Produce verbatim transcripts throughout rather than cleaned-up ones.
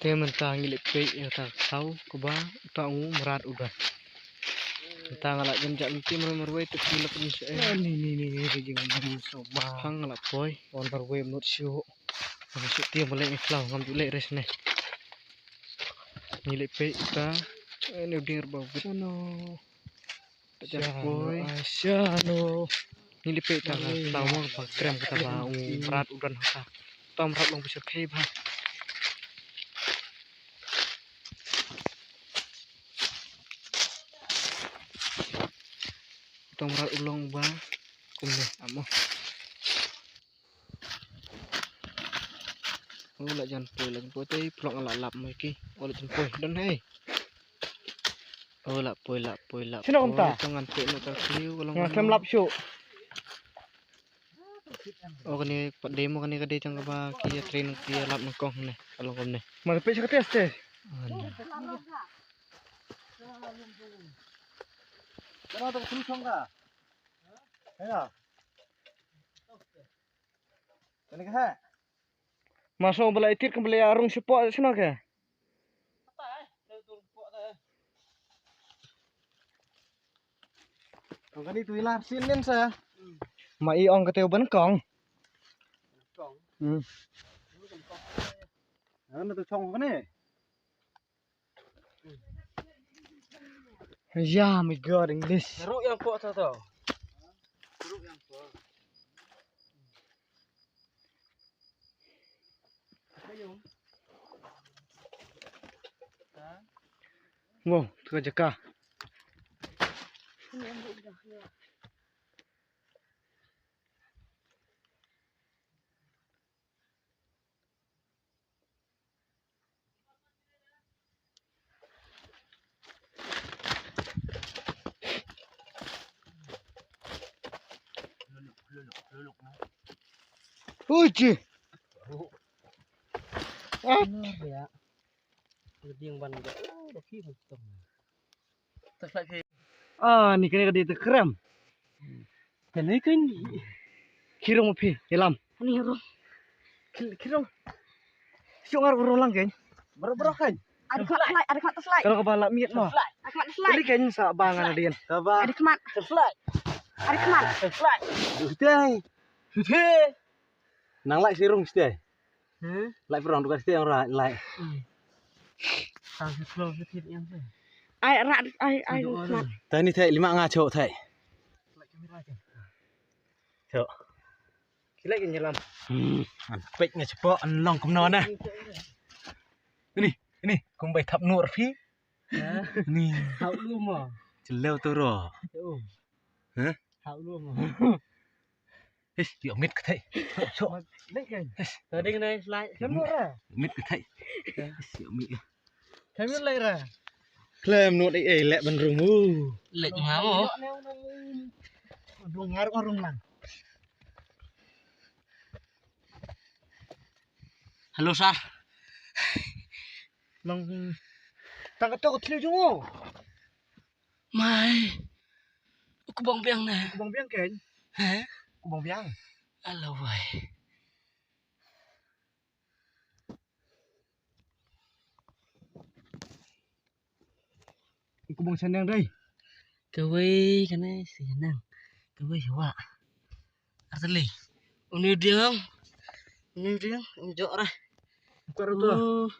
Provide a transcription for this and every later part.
Te mynta ngi leh peit ïa kata ka khlaw kaba uta u mrad u don. Mynta nga la jan jah lynti marwei marwei te phi la pynshai. Ni ni ni ni ni jingmut sumar. Phang nga la poi. Wan marwei mynta shuh. Nga shu tieng ba leh ïa khlaw ngam ju leh rest ne. Ngi leh peit uta. Eh, ni u dieng ba wit. Shano. Shano, ai, shano. Ngi leh peit ta ka khlaw mo ba krem kata ba u mrad u don ha ka. Uta u mrad long ba shyrkhei bha. Uta u mrad u long ba kumne amo. O la jan poi, la jan poi te phlok la lap mo ki. O la jan poi don hei. O la poi, la poi, la poi. Shano kumta? To ngan peit noh ta kliu ka long. Nga khlem lap shuh. O kane pat dei mo kane ka dei tang kaba ki ïa train ki ïa lap nyngkong ne. Ka long kumne. Ma peit sha ka test te. Ano. Kana to ka thlu shong ka? Hei na. Kane ka heh. Ma shu ba la itit kam ba la rung shapoh shano ka. Kong kani tu ilar sin nin sa. Ma i ong kate ban kong. Kong. Hmm. Ano tu chong kane. Yeah, my God, English. Ruk yang kuat tu tu. Ruk yang kuat. Wow, tu ka jaka. Ui, ji. Ah. Ding ban ga. Oh, da ki ban tong. Ah, ni kane ka dei ta krem. Kane kan. Khirong phi, ilam. Ani rong. Khirong. Shu ngar rong lang kan. Bro bro kan. Ada khmat slide, ada khmat slide. Kalau ka ba la miet mo. Ada khmat slide. Tadi kan sa ba ngan dien. Ka ba. Ada khmat. Slide. Ada khmat. Slide. Utai. Utai. Nang lai sirung stai. Hmm? Lai perang tukar stai orang lai. Hmm. Sang sirung sirung yang tu. Ai rat ai ai. Aduh, khmat. Tani thai lima nga chok thai. Lai kamera je. Chok. Kilai kan jalan. Hmm. An pek nga chepok an long kumno na. Ini ini kumbai thap nur phi. Ha? Ni. Hau lu mo. Cheleu tu ro. Oh. Ha? Hau lu mo. His, ïa mit ka thei. Chok. Lek kan. His. Tadi kena slide. Kan mo ra. Mit ka thei. His, ïa mit. Kan mo lek ra. Klem not ei ei lek ban rung u. Lek ma mo. Rung ngar ko rung lang. Hello sir. Nang tang ka to ko thliu jong u. Mai. Ku bong biang na. Ku bong biang ken. He? Ku bong biang. Ala wai. Ku bong sanang dai. Kawei kane sanang. Kawei wa. Arteli. Uni diang. Uni diang. Jok ra. Kor tu.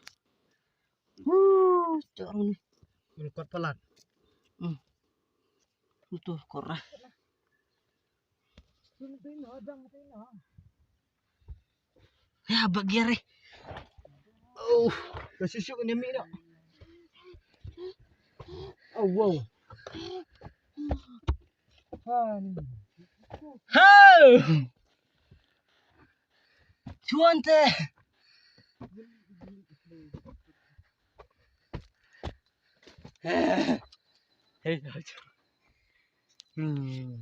Woo, jok ra ni. Uni kor palat. Hmm. Itu kor ra. Ya, bagi re. Oh, ka shishu ka nyami dah. Oh, wow. Hai. Chuan te. Hey. Hmm.